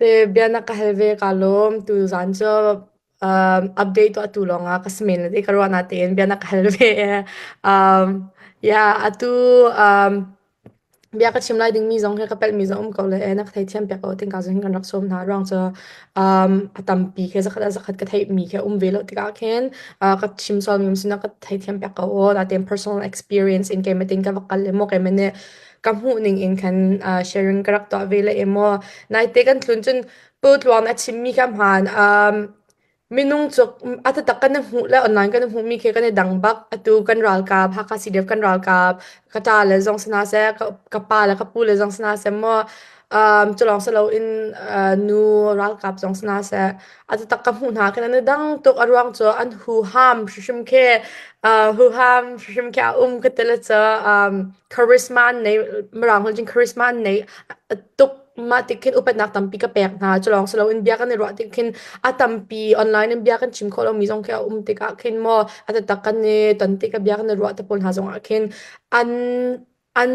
Se bia na ka hal ve ka lawm. Tuzaan cu update tuah tu lawngah ka si men la ti ka ruah natein bia na ka hal ve. Um, yeah, atu um, bia ka chim lai dingmi zong hi ka pelhmi zong um ko le na ka theithiam piak ko ting ka zong hin kan rak sawm hna ruang cu a tampi khi zakhat ah zakhat ka theihmi khi um ve lo tikah khin ka chim sualmi um sin ka theithiam piak ko aw. Natein personal experience in keimah tin ka va kal le maw keimah nih ka hmuh ning in khan sharing ka rak tuah ve le emaw naite kan tlun cun Pu Tluang a chimmi kha hmaan. Minung cu a taktak kan i hmuh le online kan i hmuhmi khi kan i dang bak. Atu kan ralkap, Hakha CDF kan ralkap, ka ṭa le zong si hna seh, ka pa le ka pu le zong si hna seh maw, cu lawng si loin nu ralkap zong si hna seh, a taktak ka hmuh hna khin an i dang tuk. A ruang cu an huham hrimhrim khi, huham hrimhrim khi a um ka ti le cu charisma an nei, Mirang holh cun charisma an nei tuk. Mah tik khin upatnak tampi ka pek hna. Cu lawng si loin bia kan i ruah tik khin a tampi online in bia kan chim khawh lomi zong khi a um tikah khin maw a taktak kan i ton tik ah bia kan i ruah te pawl hna zongah khin an an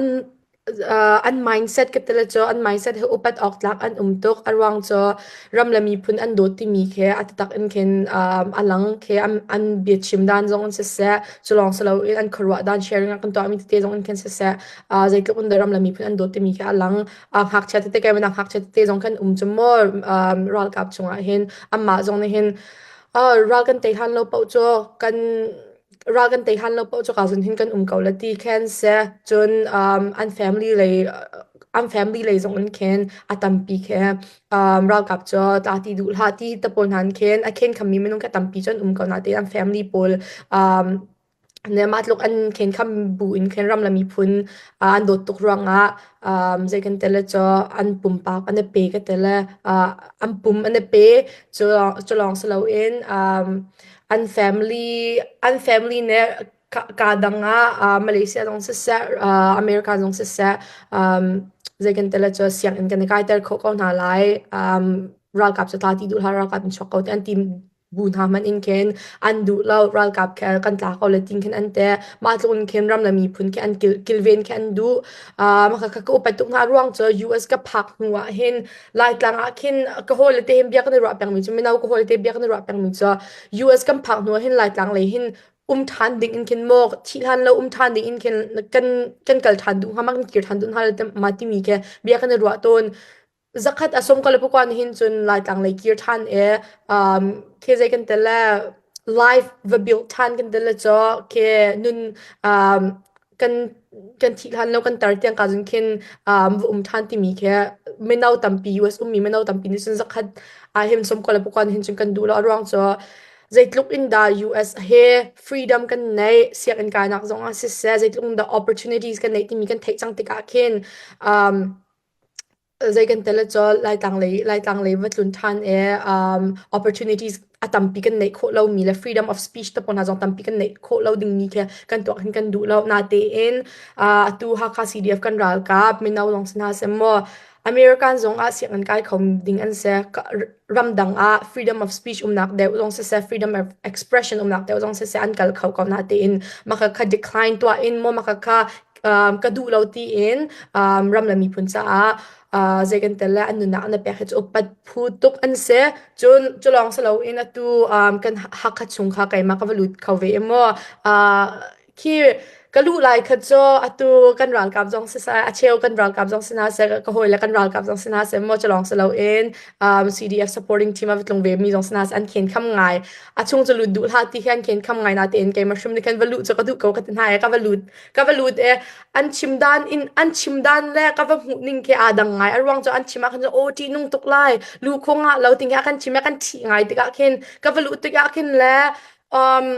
an mindset ka tile cu an mindset hi upat awk tlak an um tuk. A ruang cu ram le miphun an dawt timi khi a taktak in khin a lang khi an biachim dan zong in siseh, cu lawng si loin an khuaruah dan sharing a kan tuahmi tete zong in khin siseh, zeitluk in dah ram le miphun an dawt timi khi a lang. Ngakchia tete kai mana ngakchia tete zong kan um cu maw ralkap chungah hin amah zong nih hin ral kan tei hlan lo paoh cu kan ral kan tei hlan lo paoh cu ka zun hin kan um ko la ti khan se cun an family lei an family lei zong in khin a tampi khe ralkap cu tla ti duh hlah ti te pawl hna khin a khen khammi minung kha tampi cun um ko na te an family pawl ne mah tluk an khenkham bu in khin ram le miphun an dawt tuk ruangah zei kan tele cu an pumpak an i pe ka tele an pum an i pe cu lawng si loin an family an family nih kaa dang ah Malaysia zong siseh America zong siseh zei kan tele cu sianginn kan i kaiter khawh ko hna lai ralkap cu tla ti duh hlah ralkap in chuak ko ti an ti bu hna hmanh in khin an duh lo ralkap khe kan tla ko le tin khin an te mah tluk in khin ram le miphun khi an kilven khi an duh ka ka upat tuk hna ruang cu US ka phak hnu ah hin Laitlang ah khin ka hawile te hin bia kan i ruah pengmi cu mino ka hawile te bia kan i ruah pengmi cu US kan phak hnu ah hin Laitlang lei hin um ṭhan ding in khin maw thih hlan lo um ṭhan ding in khin kan kan kal ṭhan duh hnga ma kan kir ṭhan duh hnga ma timi khi bia kan i ruah tawn. Zakhat a sawm ko le pakua nih hin cun Laitlang lei kir ṭhan i khi zei kan tel le life va build ṭhan kan tel le cu khi nun kan kan thih hlan lo kan tar tiang ka zun khin va um ṭhan timi khi mino tampi US ummi mino tampi nih cun zakhat ahim som ko le pakua nih hin cun kan duh lo a ruang cu zeitluk in dah US he freedom kan neih sianginn kainak zong ah siseh zeitluk in dah opportunities kan neih timi kan theih cang tikah khin zei kan tel cu Laitlang lei Laitlang lei va tlun ṭhan i opportunities a tampi kan neih khawh lomi le freedom of speech te pawl hna zong tampi kan neih khawh lo dingmi khi kan tuak hin kan duh lo. Natein atu Hakha CDF kan ralkap mino zong si hna seh maw American zong ah sianginn kai kho ding an si. Ramdang ah freedom of speech umnak deuh zong siseh freedom of expression umnak deuh zong siseh an kal kho ko natein mah kha decline tuah in maw mah kha ka duh lo tiin ram le miphun caah zei kan tel le an nunnak an i pek hi cu upat phu tuk an si. Cun cu lawng si loin atu kan Hakha chung kha keimah ka va lut kho ve i maw khi ka luh lai kha cu atu kan ralkap zong siseh a cheu kan ralkap zong si hna seh ka hawile kan ralkap zong si hna seh maw cu lawng si loin CDF supporting team a va tlung ve mi zong si hna seh an khen kham ngai a chung cu lut duh hlah ti hi an khen kham ngai natein keimah hrim nih khan va luh cu ka duh ko ka ti hna i ka va lut ka va lut i an chim dan in an chim dan le ka va hmuh ning khi aa dang ngai a ruang cu an chim ah khan aw ṭih nung tuk lai lu kho ngah lo ting hi a kan chim i a kan ṭhih ngai tikah khin ka va luh tikah khin le um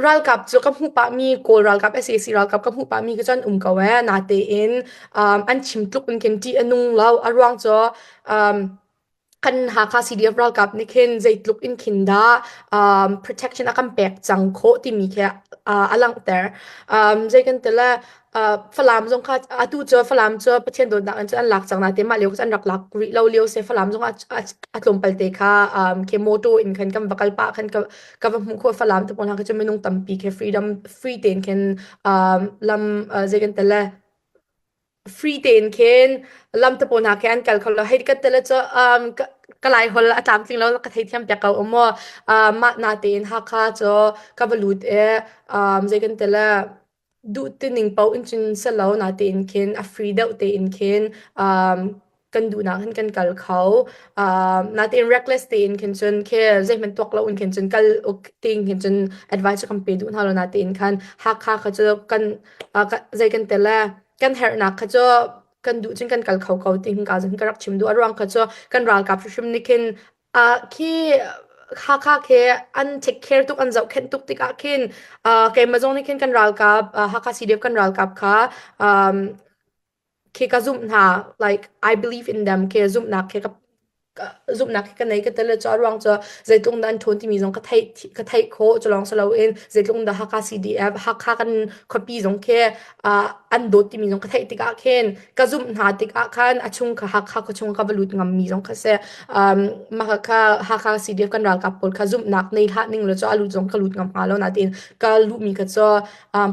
ralkap cu ka hmuh pahmi Kawl ralkap SAC ralkap ka hmuh pahmi khi cu an um ko ee natein an chim tluk in khin ṭih a nung lo a ruang cu um kan Hakha CDF ralkap nih khin zeitluk in khin dah protection a kan pek cang khawh timi khi a langhter. Zei kan ti le Falam zong kha atu cu Falam cu Pathian dawtnak in cun an lak cang nain mah lio kha an rak lak rih lo lio si. Falam zong a tlawmpal te kha khi motor in khan kan va kal pah khan ka va hmuh khawh Falam te pawl hna khi cu minung tampi khi freedom free tein khin lam zei kan ti le. Free tein khin lam te pawl hna khi an kal kho lo. Hei ka tele cu ka lai hol a tlamtling lo ka theithiam piak ko um maw. Mah na tein Hakha cu ka va lut i zei kan tele duh tining paoh in cun si lo na tein khin a free deuh tein khin kan duhnak hin kan kal kho. Natein reckless tein khin cun khi zeihmanh tuak lo in khin cun kal uk tein khin cun advice cu kan pe duh hna lo natein khan Hakha kha cu kan zei kan tel le kan herhnak kha cu kan duh cun kan kal kho ko ti hin ka zong ka rak chim duh. A ruang kha cu kan ralkap hrimhrim nih khin khi Hakha khi an take care tuk an zohkhenh tuk tikah khin keimah zong nih khin kan ralkap Hakha CDF kan ralkap kha khi ka zumh hna like I believe in them khi zumhnak khi ka zumhnak khi ka nei ka tel cu a ruang cu zeitluk dah an ṭhawn timi zong ka theih khawh cu lawng si loin zeitluk dah Hakha CDF Hakha kan khuapi zong khi an dawt timi zong ka theih tikah khin ka zumh hna tikah khan a chung kha Hakha khua chung ka va lut ngammi zong kha si mah kha Hakha CDF kan ralkap pawl kha zumhnak nei hlah ning law cu a lut zong ka lut ngam hnga lo nain ka luhmi kha cu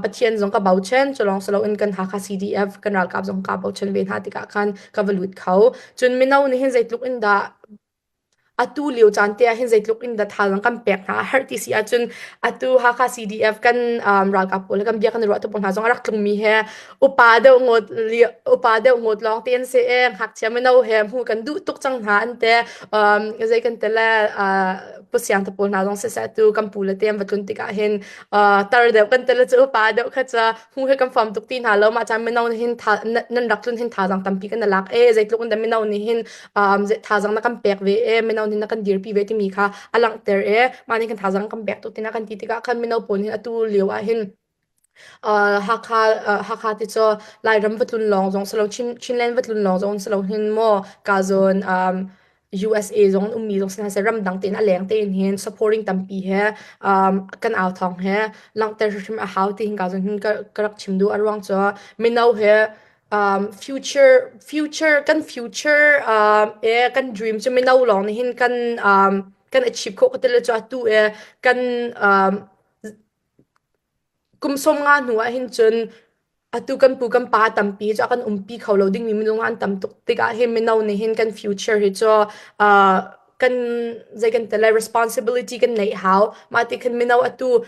Pathian zong ka bochan, cu lawng si loin kan Hakha CDF kan ralkap zong ka bochan ve hna tikah khan ka va lut kho. Cun mino nih hin zeitluk in dah atu lio caan te ah hin zeitluk in dah thazaang kan pek hna a herh ti si ahcun atu Hakha CDF kan ralkap pawl he kan bia kan i ruah tu pawl hna zong a rak tlungmi he upa deuh ngawt upa deuh ngawt lawng te an si i ngakchia mino he hmuh kan duh tuk cang hna an te zei kan te le pusiang te pawl hna zong siseh tu kan pu le te an va tlun tikah hin tar deuh kan tel cu upa deuh kha cu hmu he kan fam tuk ti hna lo mah caan mino nih hin tha nan rak tlun hin thazaang tampi kan lak e zeitluk in dah mino nih hin thazaang na kan pek ve e mino nih na kan dirpi ve timi kha a langhter e mah nih kan thazaang kan pek tuk tina kan ti tikah khan mino pawl hin atu lio ah hin Hakha Hakha ti cu Lairam va tlun lawng zong si lo Chinland va tlun lawng zong si lo hin maw ka zawn USA zong an ummi zong si hna seh ramdang tein a leng tein hin supporting tampi he kan au thawng he langhter hrimhrim a hau ti hinka zong hin ka rak chim duh. A ruang cu mino he future future kan future e kan dream cu mino lawng nih hin kan kan achieve khawh ka ti le cu atu e kan kum 50 hnu ah hin cun atu kan pu kan pa tampi cu a kan umpi kho lo dingmi minung an tam tuk tikah hin mino nih hin kan future hi cu kan zei kan ti lai responsibility kan neih hau. Mah ti khin mino atu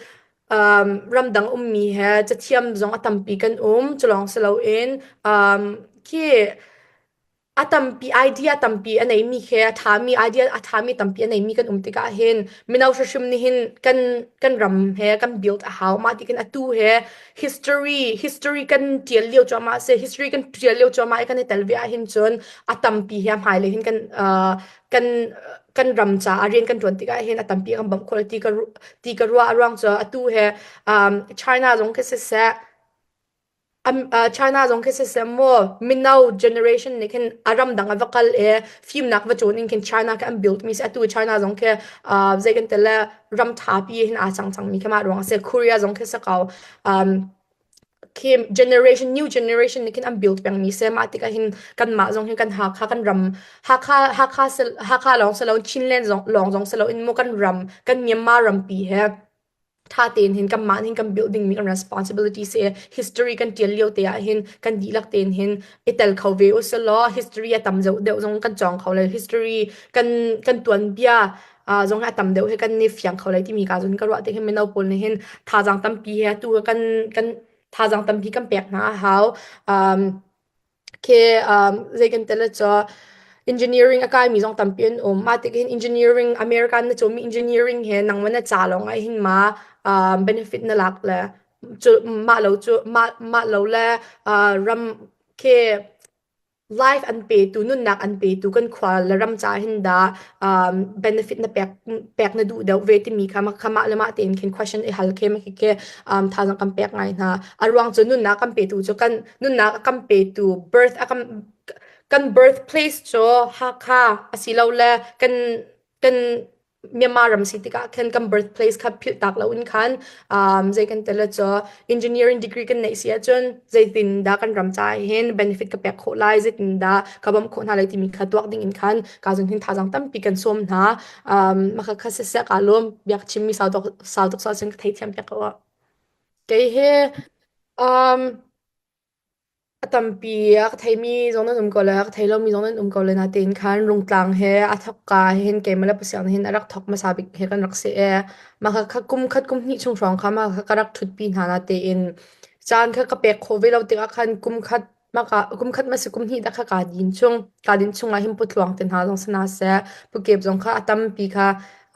ramdang ummi he cathiam zong a tampi kan um. Cu lawng si loin khi a tampi idea tampi a neimi khi a ṭhami idea a ṭhami tampi a neimi kan um tikah hin mino hrimhrim nih hin kan kan ram he kan build a hau. Mah ti khin atu he history history kan ṭial lio cuahmah a si. History kan ṭial lio cuahmah i kan i tel ve ahhin cun a tampi he hmailei hin kan kan kan ram caah rian kan ṭuan tikah hin a tampi kan bawmh khawh ti ka ti ka ruah. A ruang cu atu he China zong khi siseh China zong khi siseh maw mino generation nih khin a ramdang ah va kal i fimnak va cawn in khin China khi an build mi si. Atu China zong khi zei kan ti le ram ṭhapi hin aa cang cangmi khi mah ruang a si. Korea zong khi si ko. Khi generation new generation nih khin an build pengmi si. Mah tikah hin kanmah zong hin kan Hakha kan ram Hakha Hakha Hakha lawng si lo Chinland zong lawng zong si loin maw kan ram kan Myanmar rampi he ṭha tein hin kanmah nih kan build dingmi kan responsibility si history kan ṭial lio te ah hin kan dihlak tein hin i tel kho ve usih law history a tam deuh deuh zong kan cawng kho lai history kan kan tuanbia zong a tam deuh hi kan ni fiang kho lai timi ka zun ka ruah tik hin mino pawl nih hin thazaang tampi he atu kan kan thazaang tampi kan pek hna a hau Khi zei kan tel cu engineering a kaimi zong tampi an um. Mah tik hin engineering America na cawmi engineering he nangmah na ca lawng ah hin ma benefit na lak le cu mah lo cu mah mah lo le ram khi life an petu nunnak an petu kan khua le ram ca hin dah benefit na pek pek na duh deuh ve timi kha kha mah le mah tein khin question i hal khe ma khi khi thazaang kan pek ngai hna. A ruang cu nunnak kan petu cu kan nunnak a kan petu birth a kan kan birthplace cu Hakha asilole kan kan Myanmar ram si tikah khan kan birthplace kha philh tak loin khan zei kan tel cu engineering degree kan neih si ahcun zeitin dah kan ram caah hin benefit ka pek khawh lai zeitin dah ka bawmh khawh hna lai timi kha tuak ding in khan ka zong hin thazaang tampi kan sawm hna mah kha siseh ka lawm biak chimmi sau tuk sau tuk sau cun ka theithiam piak ko. Kei hi. A tampi a ka theimi zong nan um ko le a ka thei lomi zong nan um ko le natein khan Rungtlang he a thawkka hin keimah le Pasiang hin a rak thawk hmasa bik he kan rak si i mah kha kum khat kum hnih chung hrawng kha mah kha ka rak ṭhutpi hna natein caan kha ka pek khawh ve lo tikah khan kum khat mah ka kum khat ma si kum hnih dah kha kaa din chung. Kaa din chung ah hin Putluang te hna zong si hna seh, Pukep zong kha a tampi kha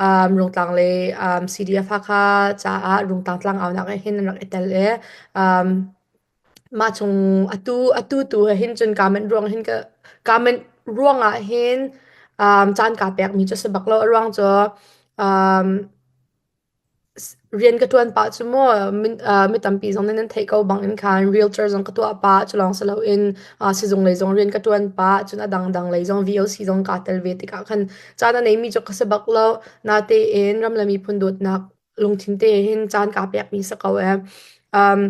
um, Rungtlang le um, CDF Hakha caah Rungtlang tlangaunak ah hin an rak i tel i um, Mah chung atu tu ah hin cun kaa manh ruang hin ka kaa manh ruangah hin um, caan kaa pekmi cu a si bak lo. A ruang cu um, rian ka ṭuan pah cu maw mi tampi zong nih nan theih ko bangin khan realtor zong ka tuah pah. Cu lawng si loin uh, sizung lei zong rian ka ṭuan pah. Cun a dangdang lei zong VOC zong kaa tel ve tikah khan caan a neimi cu ka si bak lo. Natein ram le miphun dawtnak lungthin te hin caan kaa pekmi si ko ee. Um,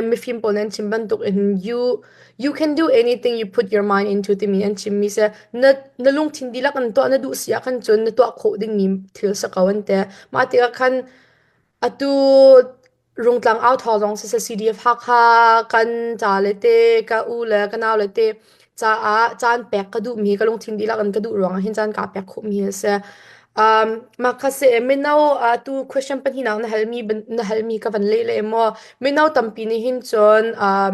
mifim pawl nih an chim bantuk in you can do anything you put your mind into timi an chimmi si. Na na lungthin dihlak in tuah na duh si ah khan cun na tuah khawh dingmi thil si ko an ti. Mah tikah khan atu Rungtlang au thawng zong siseh CDF Hakha kan ca le te ka u le ka nau le te caah caan pek ka duhmi ka lungthin dihlak in ka duh ruangah hin caan kaa pek khawhmi a si. Um, mah kha si mino atu question pahnihnak na halmi na halmi ka van leh le maw mino tampi nih hin cun um,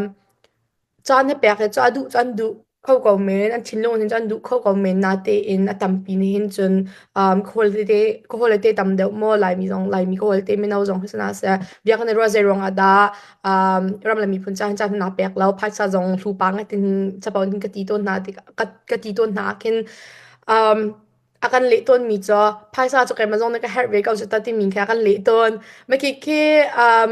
caan hi pek hi cu a duh cu an duh kho ko men an thinlung hin cun an duh kho ko men natein a tampi nih hin cun um, ka hawi te tam deuh maw Laimi zong Laimi ka hawi te mino zong hi sana seh bia kan i ruah zei ruangah dah um, ram le miphun ca hin caan na pek lo phaisa zong hlu pa ngai tin capo in ka ti tawn hna tik ka, ka ti tawn hna khin um, a kan leh tawnmi cu phaisa cu keimah zong nih ka herh ve ko cu ta timi khi a kan leh tawn. Maki khi um,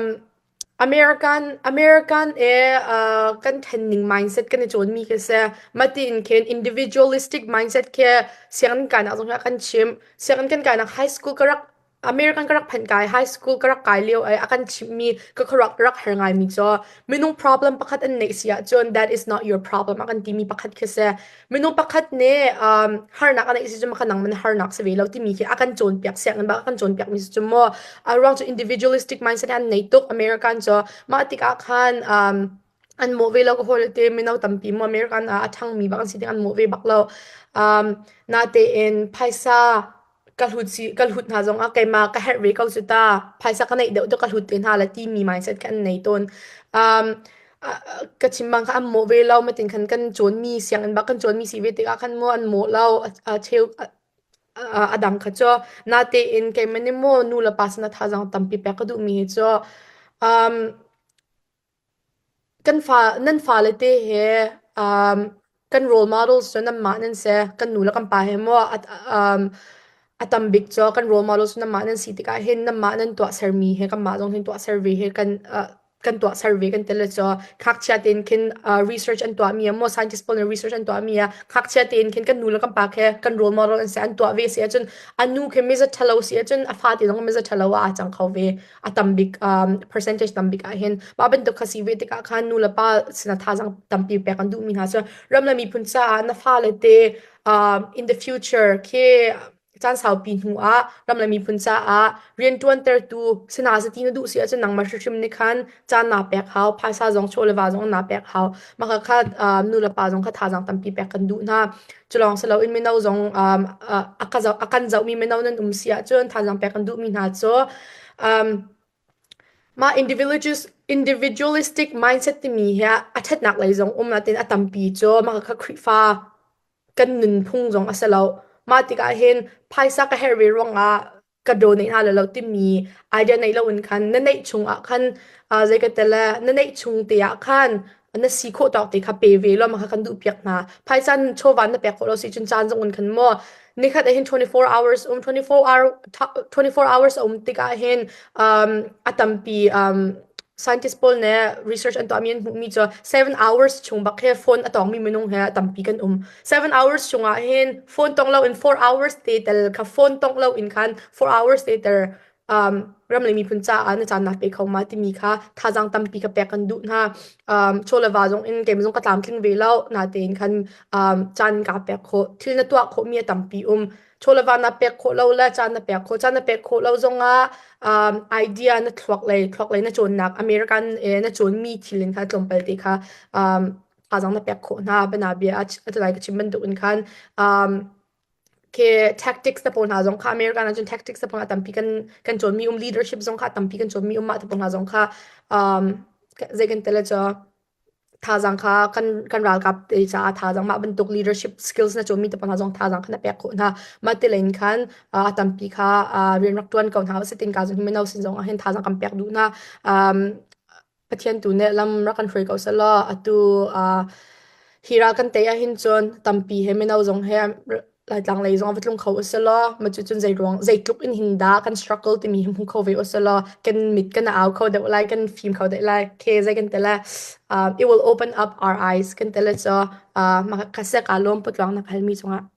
American American e uh, kan thenning mindset kan i cawnmi khi si. Matiin khin individualistic mindset khi sianginn kainak zong hi a kan chimh. Sianginn kan kainak high school ka rak American ka rak phanh kai high school ka rak kai lio i a kan chimhmi ka khuaruah rak har ngaimi cu minung problem pakhat an neih si ahcun that is not your problem a kan timi pakhat khi si. Minung pakhat nih um, harnak a neih si cu maka nang man harnak si ve lo timi khi a kan cawnpiak sianginn bak a kan cawnpiak mi si cu mu. A ruang cu individualistic mindset an nei tuk American cu mah tikah khan um, an mawh ve lo ka hawi te mino tampi mu American ah a ṭhangmi bak an si ding an mawh ve bak lo. Um, natein phaisa ka hlut si ka hlut hna zongah keimah ka herh ve ko cu ta phaisa ka neih deuh tu ka hlut te hna la timi mindset kha an nei tawn um, ka chim bang kha an mawh ve lo matin khan kan cawnmi sianginn bak kan cawnmi si ve tikah khan mu an mawh lo a cheu a dang kha cu natein keimah nih maw nu le pa sin a thazaang tampi pek ka duhmi hi cu um, Kan fa nan fale te he um, kan role models cu nanmah nan si. Kan nu le kan pa he maw a, um, a tam bik cu kan role models cu nanmah nan si tikah hin nanmah nan tuahsermi he kanmah zong hin tuahser ve he kan uh, kan tuahser ve kan ti le cu ngakchia tein khin uh, research an tuahmi ah maw scientist pawl nih research an tuahmi ah ngakchia tein khin kan nu le kan pa khe kan role model an si an tuah ve si ahcun a nu khi miza ṭhalo si ahcun a fate zong miza ṭhalo ah aa cang kho ve. A tam bik um, percentage tam bik ah hin mah bantuk kha si ve tikah khan nu le pa sinah thazaang tampi pek an duhmi hna cu ram le miphun caah na fale te um, in the future khi caan saupi hnu ah ram le miphun caah rianṭuantertu sina zati na duh si ahcun nangmah hrimhrim nih khan caan naa pek hau phaisa zong chaw le va zong naa pek hau mah kha kha um, nu le pa zong kha thazaang tampi pek kan duh hna cu lawng si loin mino zong um, a ka zoh a kan zohmi mino nan um si ahcun thazaang pek kan duhmi hna cu Um, mah individualistic mindset timi hi a ṭhatnak lei zong um nain a tampi cu mah kha Khrihfa kan nunphung zong a si lo. Mah tikah hin phaisa ka herh ve ruangah ka donate hna lo timi idea neih loin khan na neih chung ah khan uh, zei ka tel na neih chung te ah khan na si khawh tawk te kha pe ve law mah kha kan duh piak hna. Phaisa chawva na pek khawh lo si cun caan zong in khan maw nikhat ah hin 24 hours um 24 hour 24 hours a um tikah hin um, a tampi um, scientist pawl nih research an tuahmi an hmuhmi cu 7 hours chung bak he phone a tawngmi minung he tampi kan um 7 hours chungah hin phone tong lo in 4 hours te tel kha phone tong lo in khan 4 hours te ter. Um, ram le miphun caah na caan naa pe kho ma timi kha thazaang tampi ka pek kan duh hna. Um, chaw le va zong in keimah zong ka tlamtling ve lo. Natein khan um, caan kaa pek khawh. Thil na tuah khawhmi a tampi um. Chaw le va na pek khawh lo le caan na pek khawh. Caan na pek khawh lo zongah um, idea na thluak lei thluak lei na cawnnak American eh, na cawnmi thil in kha tlawmpal te kha um, thazaang na pek khawh hna. Bianabia ah atulai ka chim bantuk in khan um, Khi tactics te pawl hna zong kha American ahcun tactics te pawl hna tampi kan kan cawnmi um leadership zong kha tampi kan cawnmi um mah te pawl hna zong kha um, zei kan tel cu thazaang kha kan kan ralkap te caah thazaang mah bantuk leadership skills na cawnmi te pawl hna zong thazaang kha na pek khawh hna. Mah ti len khan uh, a tampi kha uh, rian rak tuan ko hna usih tin ka zong hi mino sin zong ah hin thazaang kan pek duh hna. Um, Pathian tu nih lam rak kan hruai ko sehlaw atu uh, hi ral kan tei ahhin cun tampi he mino zong he Laitlang lei zong va tlung kho usilaw ma cu cun zeiruang zeitluk in hin dah kan struggle timi hi hmu kho ve usilaw kan mit kan au kho deuh lai kan fim kho deuh lai ke zei kan tele uh, it will open up our eyes kan tele cho uh, ma ka se ka lom putluang na khalmi chungah.